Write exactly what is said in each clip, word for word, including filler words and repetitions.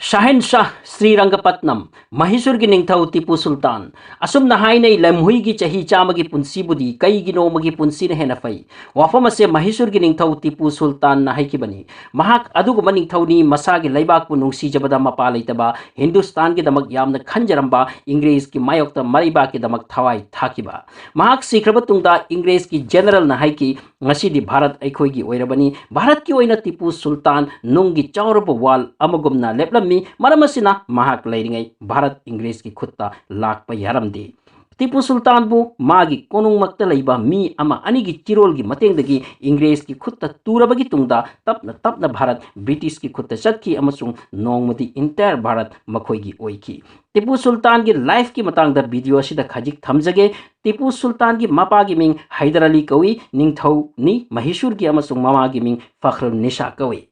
ꯁꯥꯍꯦꯟ ꯁꯥꯍ ꯁ꯭ꯔꯤ ꯔꯪꯒꯄꯠꯅꯝ, ꯃꯍꯤꯁꯨꯔꯒꯤ ꯅꯤꯡꯊꯧ ꯇꯤꯄꯨ ꯁꯨꯜꯇꯥꯟ꯫ ꯑꯁꯨꯝꯅ ꯍꯥꯏꯅꯩ, ꯂꯝꯍꯨꯏꯒꯤ ꯆꯍꯤ ꯆꯥꯝꯃꯒꯤ ꯄꯨꯟꯁꯤꯕꯨꯗꯤ ꯀꯩꯒꯤꯅꯣ ꯃꯒꯤ ꯄꯨꯟꯁꯤꯅ ꯍꯦꯟꯅ ꯐꯩ? ꯋꯥꯐꯝ ꯑꯁꯦ ꯃꯍꯤꯁꯨꯔꯒꯤ ꯅꯤꯡꯊꯧ ꯇꯤꯄꯨ ꯁꯨꯜꯇꯥꯟꯅ ꯍꯥꯏꯈꯤꯕꯅꯤ꯫ ꯃꯍꯥꯛ ꯑꯗꯨꯒꯨꯝꯕ ꯅꯤꯡꯊꯧꯅꯤ, ꯃꯁꯥꯒꯤ ꯂꯩꯕꯥꯛꯄꯨ ꯅꯨꯡꯁꯤꯖꯕꯗ ꯃꯄꯥ ꯂꯩꯇꯕ, ꯍꯤꯟꯗꯨꯁꯇꯥꯟꯒꯤꯗꯃꯛ ꯌꯥꯝꯅ ꯈꯟꯖꯔꯝꯕ, ꯏꯪꯒ꯭ꯔꯦꯖꯀꯤ ꯃꯥꯌꯣꯛꯇ ꯃꯔꯩꯕꯥꯛꯀꯤꯗꯃꯛ ꯊꯋꯥꯏ ꯊꯥꯈꯤꯕ꯫ ꯃꯍꯥꯛ ꯁꯤꯈ꯭ꯔꯕ ꯇꯨꯡꯗ ꯏꯪꯒ꯭ꯔꯦꯖꯀꯤ ꯖꯦꯅꯔꯦꯜꯅ ꯍꯥꯏꯈꯤ, "ꯉꯁꯤꯗꯤ ꯚꯥꯔꯠ ꯑꯩꯈꯣꯏꯒꯤ ꯑꯣꯏꯔꯕꯅꯤ꯫" ꯚꯥꯔꯠꯀꯤ ꯑꯣꯏꯅ ꯇꯤꯄꯨ ꯁꯨꯜꯇꯥꯟ ꯅꯨꯡꯒꯤ ꯆꯥꯎꯔꯕ ꯋꯥꯜ ꯑꯃꯒꯨꯝꯅ ꯂꯦꯞꯂꯝꯃꯤ꯫ ꯃꯔꯝ ꯑꯁꯤꯅ ꯃꯍꯥꯛ ꯂꯩꯔꯤꯉꯩ ꯚꯥꯔꯠ ꯏꯪꯒ꯭ꯔꯦꯖꯀꯤ ꯈꯨꯠꯇ ꯂꯥꯛꯄ ꯌꯥꯔꯝꯗꯦ꯫ ꯇꯤꯄꯨ ꯁꯨꯜꯇꯥꯟꯕꯨ ꯃꯥꯒꯤ ꯀꯣꯅꯨꯡꯃꯛꯇ ꯂꯩꯕ ꯃꯤ ꯑꯃ ꯑꯅꯤꯒꯤ ꯆꯤꯔꯣꯜꯒꯤ ꯃꯇꯦꯡꯗꯒꯤ ꯏꯪꯒ꯭ꯔꯦꯖꯀꯤ ꯈꯨꯠꯇ ꯇꯨꯔꯕꯒꯤ ꯇꯨꯡꯗ ꯇꯞꯅ ꯇꯞꯅ ꯚꯥꯔꯠ ꯕ꯭ꯔꯤꯇꯤꯁꯀꯤ ꯈꯨꯠꯇ ꯆꯠꯈꯤ ꯑꯃꯁꯨꯡ ꯅꯣꯡꯃꯗꯤ entire ꯚꯥꯔꯠ ꯃꯈꯣꯏꯒꯤ ꯑꯣꯏꯈꯤ꯫ ꯇꯤꯄꯨ ꯁꯨꯜꯇꯥꯟꯒꯤ ꯂꯥꯏꯐꯀꯤ ꯃꯇꯥꯡꯗ ꯚꯤꯗꯤꯑꯣ ꯑꯁꯤꯗ ꯈꯖꯤꯛ ꯊꯝꯖꯒꯦ꯫ ꯇꯤꯄꯨ ꯁꯨꯜꯇꯥꯟꯒꯤ ꯃꯄꯥꯒꯤ ꯃꯤꯡ ꯍꯩꯗꯔ ꯑꯂꯤ ꯀꯧꯏ, ꯅꯤꯡꯊꯧꯅꯤ ꯃꯍꯤꯁꯨꯔꯒꯤ, ꯑꯃꯁꯨꯡ ꯃꯃꯥꯒꯤ ꯃꯤꯡ ꯐꯈ꯭ꯔꯨꯟ ꯅꯤꯁꯥ ꯀꯧꯏ꯫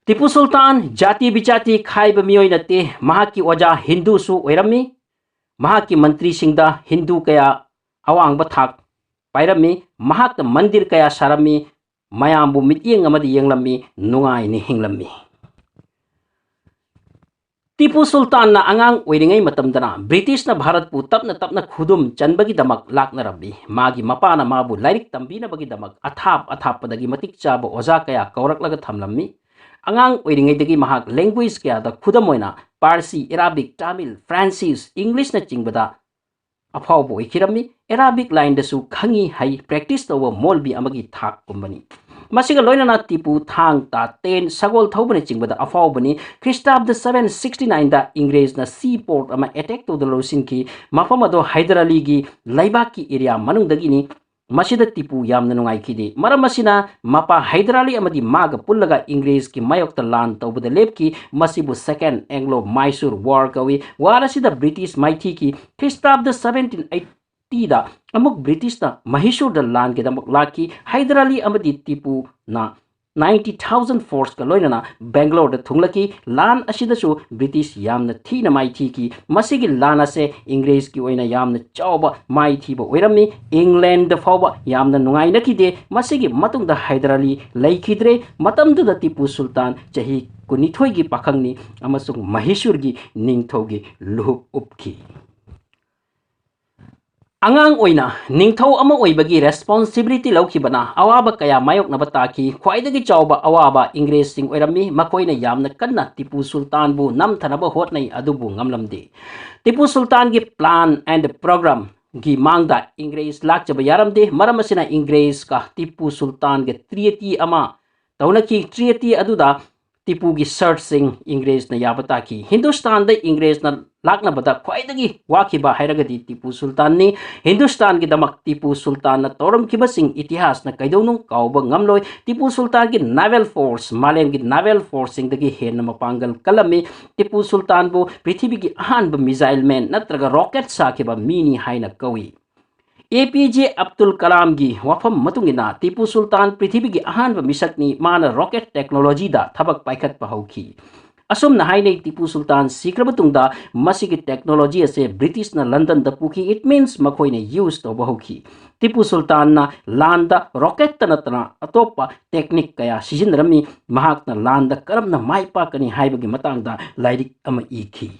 ꯇꯤꯄꯨ ꯁꯨꯜꯇꯥꯟ ꯖꯥꯇꯤ ꯕꯤꯖꯥꯇꯤ ꯈꯥꯏꯕ ꯃꯤꯑꯣꯏ ꯅꯠꯇꯦ꯫ ꯃꯍꯥꯛꯀꯤ ꯑꯣꯖꯥ ꯍꯤꯟꯗꯨꯁꯨ ꯑꯣꯏꯔꯝꯃꯤ꯫ ꯃꯍꯥꯛꯀꯤ ꯃꯟꯇ꯭ꯔꯤꯁꯤꯡꯗ ꯍꯤꯟꯗꯨ ꯀꯌꯥ ꯑꯋꯥꯡꯕ ꯊꯥꯛ ꯄꯥꯏꯔꯝꯃꯤ꯫ ꯃꯍꯥꯛꯅ ꯃꯟꯗꯤꯔ ꯀꯌꯥ ꯁꯥꯔꯝꯃꯤ꯫ ꯃꯌꯥꯝꯕꯨ ꯃꯤꯠꯌꯦꯡ ꯑꯃꯗ ꯌꯦꯡꯂꯝꯃꯤ, ꯅꯨꯡꯉꯥꯏꯅ ꯍꯤꯡꯂꯝꯃꯤ꯫ ꯇꯤꯄꯨ ꯁꯨꯜꯇꯥꯟꯅ ꯑꯉꯥꯡ ꯑꯣꯏꯔꯤꯉꯩ ꯃꯇꯝꯗꯅ ꯕ꯭ꯔꯤꯇꯤꯁꯅ ꯚꯥꯔꯠꯄꯨ ꯇꯞꯅ ꯇꯞꯅ ꯈꯨꯗꯨꯝ ꯆꯟꯕꯒꯤꯗꯃꯛ ꯂꯥꯛꯅꯔꯝꯃꯤ꯫ ꯃꯥꯒꯤ ꯃꯄꯥꯅ ꯃꯥꯕꯨ ꯂꯥꯏꯔꯤꯛ ꯇꯝꯕꯤꯅꯕꯒꯤꯗꯃꯛ ꯑꯊꯥꯞ ꯑꯊꯥꯞꯄꯗꯒꯤ ꯃꯇꯤꯛ ꯆꯥꯕ ꯑꯣꯖꯥ ꯀꯌꯥ ꯀꯧꯔꯛꯂꯒ ꯊꯝꯂꯝꯃꯤ꯫ ꯑꯉꯥꯡ ꯑꯣꯏꯔꯤꯉꯩꯗꯒꯤ ꯃꯍꯥꯛ language ꯀꯌꯥꯗ, ꯈꯨꯗꯝ ꯑꯣꯏꯅ ꯄꯥꯔꯁꯤ, ꯑꯦꯔꯥꯕꯤꯛ, ꯇꯥꯃꯤꯜ, ꯐ꯭ꯔꯥꯟꯁꯤꯁ, ꯏꯪꯂꯤꯁꯅꯆꯤꯡꯕꯗ ꯑꯐꯥꯎꯕ ꯑꯣꯏꯈꯤꯔꯝꯃꯤ꯫ ꯑꯦꯔꯥꯕꯤꯛ ꯂꯥꯏꯟꯗꯁꯨ ꯈꯪꯏ ꯍꯩ, practice ꯇꯧꯕ ꯃꯣꯜꯕꯤ ꯑꯃꯒꯤ ꯊꯥꯛꯀꯨꯝꯕꯅꯤ꯫ ꯃꯁꯤꯒ ꯂꯣꯏꯅꯅ ꯇꯤꯄꯨ ꯊꯥꯡ ꯇꯥ, ꯇꯦꯟ, ꯁꯒꯣꯜ ꯊꯧꯕꯅꯆꯤꯡꯕꯗ ꯑꯐꯥꯎꯕꯅꯤ꯫ ꯈ꯭ꯔꯤꯁꯇꯥꯕꯗ seven sixty nineꯗ ꯏꯪꯒ꯭ꯔꯦꯖꯅ sea port ꯑꯃ attack ꯇꯧꯗꯨꯅ ꯂꯧꯁꯤꯟꯈꯤ꯫ ꯃꯐꯝ ꯑꯗꯨ ꯍꯩꯗꯔ ꯑꯂꯤꯒꯤ ꯂꯩꯕꯥꯛꯀꯤ area ꯃꯅꯨꯡꯗꯒꯤꯅꯤ꯫ ꯃꯁꯤꯗ ꯇꯤꯄꯨ ꯌꯥꯝꯅ ꯅꯨꯡꯉꯥꯏꯈꯤꯗꯦ꯫ ꯃꯔꯝ ꯑꯁꯤꯅ ꯃꯄꯥ ꯍꯩꯗꯔ ꯑꯂꯤ ꯑꯃꯗꯤ ꯃꯥꯒ ꯄꯨꯜꯂꯒ ꯏꯪꯒ꯭ꯔꯦꯖꯀꯤ ꯃꯥꯌꯣꯛꯇ ꯂꯥꯟ ꯇꯧꯕꯗ ꯂꯦꯞꯈꯤ꯫ ꯃꯁꯤꯕꯨ Second Anglo Mysore War ꯀꯧꯏ꯫ War ꯑꯁꯤꯗ ꯕ꯭ꯔꯤꯇꯤꯁ ꯃꯥꯏꯊꯤꯈꯤ꯫ ꯈ꯭ꯔꯤꯁꯇꯥꯕꯗ seventeen eightyꯗ ꯑꯃꯨꯛ ꯕ꯭ꯔꯤꯇꯤꯁꯅ ꯃꯍꯤꯁꯨꯔꯗ ꯂꯥꯟꯒꯤꯗꯃꯛ ꯂꯥꯛꯈꯤ꯫ ꯍꯩꯗꯔ ꯑꯂꯤ ꯑꯃꯗꯤ ꯇꯤꯄꯨꯅ ninety thousand forceꯀ ꯂꯣꯏꯅꯅ ꯕꯦꯡꯒꯂꯣꯔꯗ ꯊꯨꯡꯂꯛꯈꯤ꯫ ꯂꯥꯟ ꯑꯁꯤꯗꯁꯨ ꯕ꯭ꯔꯤꯇꯤꯁ ꯌꯥꯝꯅ ꯊꯤꯅ ꯃꯥꯏꯊꯤꯈꯤ꯫ ꯃꯁꯤꯒꯤ ꯂꯥꯟ ꯑꯁꯦ ꯏꯪꯒ꯭ꯔꯦꯖꯀꯤ ꯑꯣꯏꯅ ꯌꯥꯝꯅ ꯆꯥꯎꯕ ꯃꯥꯏꯊꯤꯕ ꯑꯣꯏꯔꯝꯃꯤ꯫ ꯏꯪꯂꯦꯟꯗ ꯐꯥꯎꯕ ꯌꯥꯝꯅ ꯅꯨꯡꯉꯥꯏꯅꯈꯤꯗꯦ꯫ ꯃꯁꯤꯒꯤ ꯃꯇꯨꯡꯗ ꯍꯥꯏꯗꯔ ꯑꯂꯤ ꯂꯩꯈꯤꯗ꯭ꯔꯦ꯫ ꯃꯇꯝꯗꯨꯗ ꯇꯤꯄꯨ ꯁꯨꯜꯇꯥꯟ ꯆꯍꯤ ꯀꯨꯟꯅꯤꯊꯣꯏꯒꯤ ꯄꯥꯈꯪꯅꯤ ꯑꯃꯁꯨꯡ ꯃꯍꯤꯁꯨꯔꯒꯤ ꯅꯤꯡꯊꯧꯒꯤ ꯂꯨꯍꯨꯞ ꯎꯞꯈꯤ꯫ ꯑꯉꯥꯡ ꯑꯣꯏꯅ ꯅꯤꯡꯊꯧ ꯑꯃ ꯑꯣꯏꯕꯒꯤ ꯔꯦꯁꯄꯣꯟꯁꯤꯕꯤꯂꯤꯇꯤ ꯂꯧꯈꯤꯕꯅ ꯑꯋꯥꯕ ꯀꯌꯥ ꯃꯥꯌꯣꯛꯅꯕ ꯇꯥꯈꯤ꯫ ꯈ꯭ꯋꯥꯏꯗꯒꯤ ꯆꯥꯎꯕ ꯑꯋꯥꯕ ꯏꯪꯒ꯭ꯔꯦꯖꯁꯤꯡ ꯑꯣꯏꯔꯝꯃꯤ꯫ ꯃꯈꯣꯏꯅ ꯌꯥꯝꯅ ꯀꯟꯅ ꯇꯤꯄꯨ ꯁꯨꯜꯇꯥꯟꯕꯨ ꯅꯝꯊꯅꯕ ꯍꯣꯠꯅꯩ, ꯑꯗꯨꯕꯨ ꯉꯝꯂꯝꯗꯦ꯫ ꯇꯤꯄꯨ ꯁꯨꯜꯇꯥꯟꯒꯤ plan and programꯒꯤ ꯃꯥꯡꯗ ꯏꯪꯒ꯭ꯔꯦꯖ ꯂꯥꯛꯆꯕ ꯌꯥꯔꯝꯗꯦ꯫ ꯃꯔꯝ ꯑꯁꯤꯅ ꯏꯪꯒ꯭ꯔꯦꯖꯀ ꯇꯤꯄꯨ ꯁꯨꯜꯇꯥꯟꯒ treaty ꯑꯃ ꯇꯧꯅꯈꯤ꯫ Treaty ꯑꯗꯨꯗ ꯇꯤꯄꯨꯒꯤ searchꯁꯤꯡ ꯏꯪꯒ꯭ꯔꯦꯖꯅ ꯌꯥꯕ ꯇꯥꯈꯤ꯫ ꯍꯤꯟꯗꯨꯁꯇꯥꯟꯗ ꯏꯪꯒ꯭ꯔꯦꯖꯅ ꯂꯥꯛꯅꯕꯗ ꯈ꯭ꯋꯥꯏꯗꯒꯤ ꯋꯥꯈꯤꯕ ꯍꯥꯏꯔꯒꯗꯤ ꯇꯤꯄꯨ ꯁꯨꯜꯇꯥꯟꯅꯤ꯫ ꯍꯤꯟꯗꯨꯁꯇꯥꯟꯒꯤꯗꯃꯛ ꯇꯤꯄꯨ ꯁꯨꯜꯇꯥꯟꯅ ꯇꯧꯔꯝꯈꯤꯕꯁꯤꯡ ꯏꯇꯤꯍꯥꯁꯅ ꯀꯩꯗꯧꯅꯨꯡ ꯀꯥꯎꯕ ꯉꯝꯂꯣꯏ꯫ ꯇꯤꯄꯨ ꯁꯨꯜꯇꯥꯟꯒꯤ naval force ꯃꯥꯂꯦꯝꯒꯤ naval forceꯁꯤꯡꯗꯒꯤ ꯍꯦꯟꯅ ꯃꯄꯥꯡꯒꯜ ꯀꯜꯂꯝꯃꯤ꯫ ꯇꯤꯄꯨ ꯁꯨꯜꯇꯥꯟꯕꯨ ꯄ꯭ꯔꯤꯊꯤꯕꯤꯒꯤ ꯑꯍꯥꯟꯕ missile man ꯅꯠꯇ꯭ꯔꯒ rocket ꯁꯥꯈꯤꯕ ꯃꯤꯅꯤ ꯍꯥꯏꯅ ꯀꯧꯏ꯫ ꯑꯦ ꯄꯤ ꯖꯦ ꯑꯕꯗꯨꯜ ꯀꯂꯥꯝꯒꯤ ꯋꯥꯐꯝ ꯃꯇꯨꯡ ꯏꯟꯅ ꯇꯤꯄꯨ ꯁꯨꯜꯇꯥꯟ ꯄ꯭ꯔꯤꯊꯤꯕꯤꯒꯤ ꯑꯍꯥꯟꯕ ꯃꯤꯁꯛꯅꯤ꯫ ꯃꯥꯅ rocket technologyꯗ ꯊꯕꯛ ꯄꯥꯏꯈꯠꯄ ꯍꯧꯈꯤ꯫ ꯑꯁꯨꯝꯅ ꯍꯥꯏꯅꯩ, ꯇꯤꯄꯨ ꯁꯨꯜꯇꯥꯟ ꯁꯤꯈ꯭ꯔꯕ ꯇꯨꯡꯗ ꯃꯁꯤꯒꯤ technology ꯑꯁꯦ ꯕ꯭ꯔꯤꯇꯤꯁꯅ ꯂꯟꯗꯟꯗ ꯄꯨꯈꯤ꯫ It means ꯃꯈꯣꯏꯅ use ꯇꯧꯕ ꯍꯧꯈꯤ꯫ ꯇꯤꯄꯨ ꯁꯨꯜꯇꯥꯟꯅ ꯂꯥꯟꯗ rocketꯇ ꯅꯠꯇꯅ ꯑꯇꯣꯞꯄ technique ꯀꯌꯥ ꯁꯤꯖꯤꯟꯅꯔꯝꯃꯤ꯫ ꯃꯍꯥꯛꯅ ꯂꯥꯟꯗ ꯀꯔꯝꯅ ꯃꯥꯏ ꯄꯥꯛꯀꯅꯤ ꯍꯥꯏꯕꯒꯤ ꯃꯇꯥꯡꯗ ꯂꯥꯏꯔꯤꯛ ꯑꯃ ꯏꯈꯤ꯫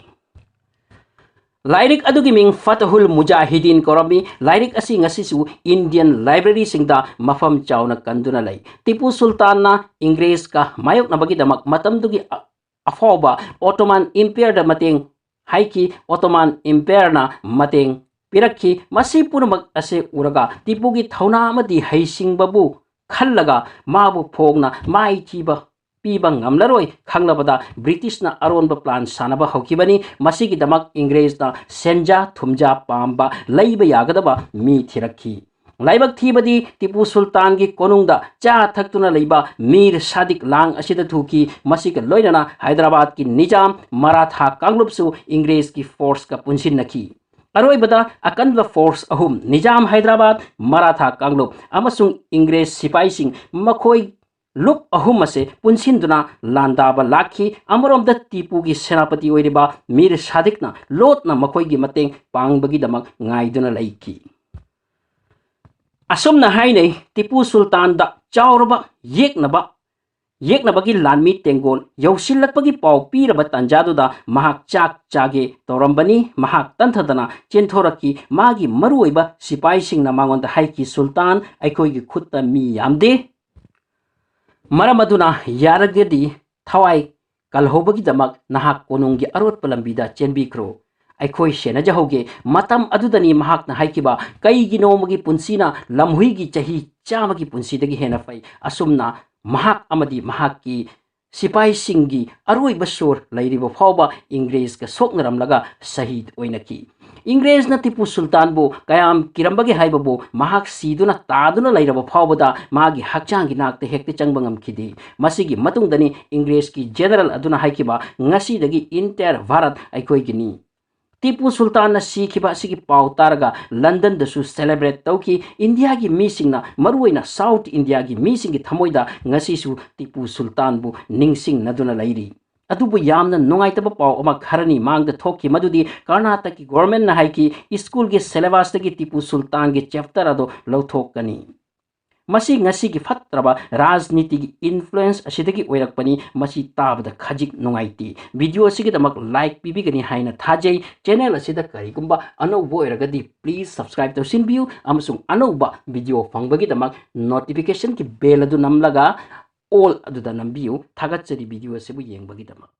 ꯂꯥꯏꯔꯤꯛ ꯑꯗꯨꯒꯤ ꯃꯤꯡ ꯐꯇꯍꯨꯜ ꯃꯨꯖꯥꯍꯤꯗꯤꯟ ꯀꯧꯔꯝꯃꯤ꯫ ꯂꯥꯏꯔꯤꯛ ꯑꯁꯤ ꯉꯁꯤꯁꯨ Indian libraryꯁꯤꯡꯗ ꯃꯐꯝ ꯆꯥꯎꯅ ꯀꯟꯗꯨꯅ ꯂꯩ꯫ ꯇꯤꯄꯨ ꯁꯨꯜꯇꯥꯟꯅ ꯏꯪꯒ꯭ꯔꯦꯖꯀ ꯃꯥꯌꯣꯛꯅꯕꯒꯤꯗꯃꯛ ꯃꯇꯝꯗꯨꯒꯤ ꯑ-, ꯑꯐꯥꯎꯕ Ottoman Empireꯗ ꯃꯇꯦꯡ ꯍꯥꯏꯈꯤ꯫ Ottoman Empireꯅ ꯃꯇꯦꯡ ꯄꯤꯔꯛꯈꯤ꯫ ꯃꯁꯤ ꯄꯨꯝꯅꯃꯛ ꯑꯁꯤ ꯎꯔꯒ ꯇꯤꯄꯨꯒꯤ ꯊꯧꯅꯥ ꯑꯃꯗꯤ ꯍꯩꯁꯤꯡꯕꯕꯨ ꯈꯜꯂꯒ ꯃꯥꯕꯨ ꯐꯣꯡꯅ ꯃꯥꯏꯊꯤꯕ ꯄꯤꯕ ꯉꯝꯂꯔꯣꯏ ꯈꯪꯂꯕꯗ ꯕ꯭ꯔꯤꯇꯤꯁꯅ ꯑꯔꯣꯟꯕ plan ꯁꯥꯟꯅꯕ ꯍꯧꯈꯤꯕꯅꯤ꯫ ꯃꯁꯤꯒꯤꯗꯃꯛ ꯏꯪꯒ꯭ꯔꯦꯖꯅ ꯁꯦꯟꯖꯥ ꯊꯨꯝꯖꯥ ꯄꯥꯝꯕ ꯂꯩꯕ ꯌꯥꯒꯗꯕ ꯃꯤ ꯊꯤꯔꯛꯈꯤ꯫ ꯂꯥꯏꯕꯛ ꯊꯤꯕꯗꯤ ꯇꯤꯄꯨ ꯁꯨꯜꯇꯥꯟꯒꯤ ꯀꯣꯅꯨꯡꯗ ꯆꯥ ꯊꯛꯇꯨꯅ ꯂꯩꯕ ꯃꯤꯔ ꯁꯥꯗꯤꯛ ꯂꯥꯡ ꯑꯁꯤꯗ ꯊꯨꯈꯤ꯫ ꯃꯁꯤꯒ ꯂꯣꯏꯅꯅ ꯍꯥꯏꯗ꯭ꯔꯕꯥꯗꯀꯤ ꯅꯤꯖꯥꯝ ꯃꯔꯥꯊꯥ ꯀꯥꯡꯂꯨꯞꯁꯨ ꯏꯪꯒ꯭ꯔꯦꯖꯀꯤ forceꯀ ꯄꯨꯟꯁꯤꯟꯅꯈꯤ꯫ ꯑꯔꯣꯏꯕꯗ ꯑꯀꯟꯕ force ꯑꯍꯨꯝ, ꯅꯤꯖꯥꯝ ꯍꯥꯏꯗ꯭ꯔꯕꯥꯗ, ꯃꯔꯥꯊꯥ ꯀꯥꯡꯂꯨꯞ ꯑꯃꯁꯨꯡ ꯏꯪꯒ꯭ꯔꯦꯖ ꯁꯤꯄꯥꯏꯁꯤꯡ, ꯃꯈꯣꯏ ꯂꯨꯞ ꯑꯍꯨꯝ ꯑꯁꯦ ꯄꯨꯟꯁꯤꯟꯗꯨꯅ ꯂꯥꯟꯗꯥꯕ ꯂꯥꯛꯈꯤ꯫ ꯑꯃꯔꯣꯝꯗ ꯇꯤꯄꯨꯒꯤ ꯁꯦꯅꯥꯄꯇꯤ ꯑꯣꯏꯔꯤꯕ ꯃꯤꯔ ꯁꯥꯗꯤꯛꯅ ꯂꯣꯠꯅ ꯃꯈꯣꯏꯒꯤ ꯃꯇꯦꯡ ꯄꯥꯡꯕꯒꯤꯗꯃꯛ ꯉꯥꯏꯗꯨꯅ ꯂꯩꯈꯤ꯫ ꯑꯁꯨꯝꯅ ꯍꯥꯏꯅꯩ, ꯇꯤꯄꯨ ꯁꯨꯜꯇꯥꯟꯗ ꯆꯥꯎꯔꯕ ꯌꯦꯛꯅꯕ ꯌꯦꯛꯅꯕꯒꯤ ꯂꯥꯟꯃꯤ ꯇꯦꯡꯒꯣꯜ ꯌꯧꯁꯤꯜꯂꯛꯄꯒꯤ ꯄꯥꯎ ꯄꯤꯔꯕ ꯇꯥꯟꯖꯥꯗꯨꯗ ꯃꯍꯥꯛ ꯆꯥꯛ ꯆꯥꯒꯦ ꯇꯧꯔꯝꯕꯅꯤ꯫ ꯃꯍꯥꯛ ꯇꯟꯊꯗꯅ ꯆꯦꯟꯊꯣꯔꯛꯈꯤ꯫ ꯃꯥꯒꯤ ꯃꯔꯨꯑꯣꯏꯕ ꯁꯤꯄꯥꯏꯁꯤꯡꯅ ꯃꯉꯣꯟꯗ ꯍꯥꯏꯈꯤ, "ꯁꯨꯜꯇꯥꯟ, ꯑꯩꯈꯣꯏꯒꯤ ꯈꯨꯠꯇ ꯃꯤ ꯌꯥꯝꯗꯦ꯫ ꯃꯔꯝ ꯑꯗꯨꯅ ꯌꯥꯔꯒꯗꯤ ꯊꯋꯥꯏ ꯀꯜꯍꯧꯕꯒꯤꯗꯃꯛ ꯅꯍꯥꯛ ꯀꯣꯅꯨꯡꯒꯤ ꯑꯔꯣꯠꯄ ꯂꯝꯕꯤꯗ ꯆꯦꯟꯕꯤꯈ꯭ꯔꯣ꯫ ꯑꯩꯈꯣꯏ ꯁꯦꯟꯅꯖꯍꯧꯒꯦ"꯫ ꯃꯇꯝ ꯑꯗꯨꯗꯅꯤ ꯃꯍꯥꯛꯅ ꯍꯥꯏꯈꯤꯕ, "ꯀꯩꯒꯤ ꯅꯣꯡꯃꯒꯤ ꯄꯨꯟꯁꯤꯅ ꯂꯝꯍꯨꯏꯒꯤ ꯆꯍꯤ ꯆꯥꯝꯃꯒꯤ ꯄꯨꯟꯁꯤꯗꯒꯤ ꯍꯦꯟꯅ ꯐꯩ?" ꯑꯁꯨꯝꯅ ꯃꯍꯥꯛ ꯑꯃꯗꯤ ꯃꯍꯥꯛꯀꯤ ꯁꯤꯄꯥꯏꯁꯤꯡꯒꯤ ꯑꯔꯣꯏꯕ ꯁꯣꯔ ꯂꯩꯔꯤꯕ ꯐꯥꯎꯕ ꯏꯪꯒ꯭ꯔꯦꯖꯀ ꯁꯣꯛꯅꯔꯝꯂꯒ ꯁꯍꯤꯗ ꯑꯣꯏꯅꯈꯤ꯫ ꯏꯪꯒ꯭ꯔꯦꯖꯅ ꯇꯤꯄꯨ ꯁꯨꯜꯇꯥꯟꯕꯨ ꯀꯌꯥꯝ ꯀꯤꯔꯝꯕꯒꯦ ꯍꯥꯏꯕꯕꯨ, ꯃꯍꯥꯛ ꯁꯤꯗꯨꯅ ꯇꯥꯗꯨꯅ ꯂꯩꯔꯕ ꯐꯥꯎꯕꯗ ꯃꯥꯒꯤ ꯍꯛꯆꯥꯡꯒꯤ ꯅꯥꯛꯇ ꯍꯦꯛꯇ ꯆꯪꯕ ꯉꯝꯈꯤꯗꯦ꯫ ꯃꯁꯤꯒꯤ ꯃꯇꯨꯡꯗꯅꯤ ꯏꯪꯒ꯭ꯔꯦꯖꯀꯤ ꯖꯦꯅꯔꯦꯜ ꯑꯗꯨꯅ ꯍꯥꯏꯈꯤꯕ, "ꯉꯁꯤꯗꯒꯤ entire ꯚꯥꯔꯠ ꯑꯩꯈꯣꯏꯒꯤꯅꯤ"꯫ ꯇꯤꯄꯨ ꯁꯨꯜꯇꯥꯟꯅ ꯁꯤꯈꯤꯕ ꯑꯁꯤꯒꯤ ꯄꯥꯎ ꯇꯥꯔꯒ ꯂꯟꯗꯟꯗꯁꯨ celebrate ꯇꯧꯈꯤ꯫ ꯏꯟꯗꯤꯌꯥꯒꯤ ꯃꯤꯁꯤꯡꯅ, ꯃꯔꯨꯑꯣꯏꯅ ꯁꯥꯎꯠ ꯏꯟꯗꯤꯌꯥꯒꯤ ꯃꯤꯁꯤꯡꯒꯤ ꯊꯃꯣꯏꯗ ꯉꯁꯤꯁꯨ ꯇꯤꯄꯨ ꯁꯨꯜꯇꯥꯟꯕꯨ ꯅꯤꯡꯁꯤꯡꯅꯗꯨꯅ ꯂꯩꯔꯤ꯫ ꯑꯗꯨꯕꯨ ꯌꯥꯝꯅ ꯅꯨꯡꯉꯥꯏꯇꯕ ꯄꯥꯎ ꯑꯃ ꯈꯔꯅꯤ ꯃꯥꯡꯗ ꯊꯣꯛꯈꯤ, ꯃꯗꯨꯗꯤ ꯀꯔꯅꯥꯇꯀꯒꯤ ꯒꯣꯔꯃꯦꯟꯅ ꯍꯥꯏꯈꯤ, ꯁ꯭ꯀꯨꯜꯒꯤ ꯁꯦꯂꯦꯕꯁꯇꯒꯤ ꯇꯤꯄꯨ ꯁꯨꯜꯇꯥꯟꯒꯤ ꯆꯦꯞꯇꯔ ꯑꯗꯨ ꯂꯧꯊꯣꯛꯀꯅꯤ꯫ ꯃꯁꯤ ꯉꯁꯤꯒꯤ ꯐꯠꯇ꯭ꯔꯕ ꯔꯥꯖꯅꯤꯇꯤꯒꯤ ꯏꯟꯐ꯭ꯂꯨꯌꯦꯟꯁ ꯑꯁꯤꯗꯒꯤ ꯑꯣꯏꯔꯛꯄꯅꯤ꯫ ꯃꯁꯤ ꯇꯥꯕꯗ ꯈꯖꯤꯛ ꯅꯨꯡꯉꯥꯏꯇꯦ꯫ ꯚꯤꯗꯤꯑꯣ ꯑꯁꯤꯒꯤꯗꯃꯛ ꯂꯥꯏꯛ ꯄꯤꯕꯤꯒꯅꯤ ꯍꯥꯏꯅ ꯊꯥꯖꯩ꯫ ꯆꯦꯅꯦꯜ ꯑꯁꯤꯗ ꯀꯔꯤꯒꯨꯝꯕ ꯑꯅꯧꯕ ꯑꯣꯏꯔꯒꯗꯤ please subscribe ꯇꯧꯁꯤꯟꯕꯤꯌꯨ ꯑꯃꯁꯨꯡ ꯑꯅꯧꯕ ꯚꯤꯗꯤꯑꯣ ꯐꯪꯕꯒꯤꯗꯃꯛ ꯅꯣꯇꯤꯐꯤꯀꯦꯁꯟꯒꯤ ꯕꯦꯜ ꯑꯗꯨ ꯅꯝꯂꯒ all ꯑꯗꯨꯗ ꯅꯝꯕꯤꯌꯨ꯫ ꯊꯥꯒꯠꯆꯔꯤ ꯚꯤꯗꯤꯑꯣ ꯑꯁꯤꯕꯨ ꯌꯦꯡꯕꯒꯤꯗꯃꯛ꯫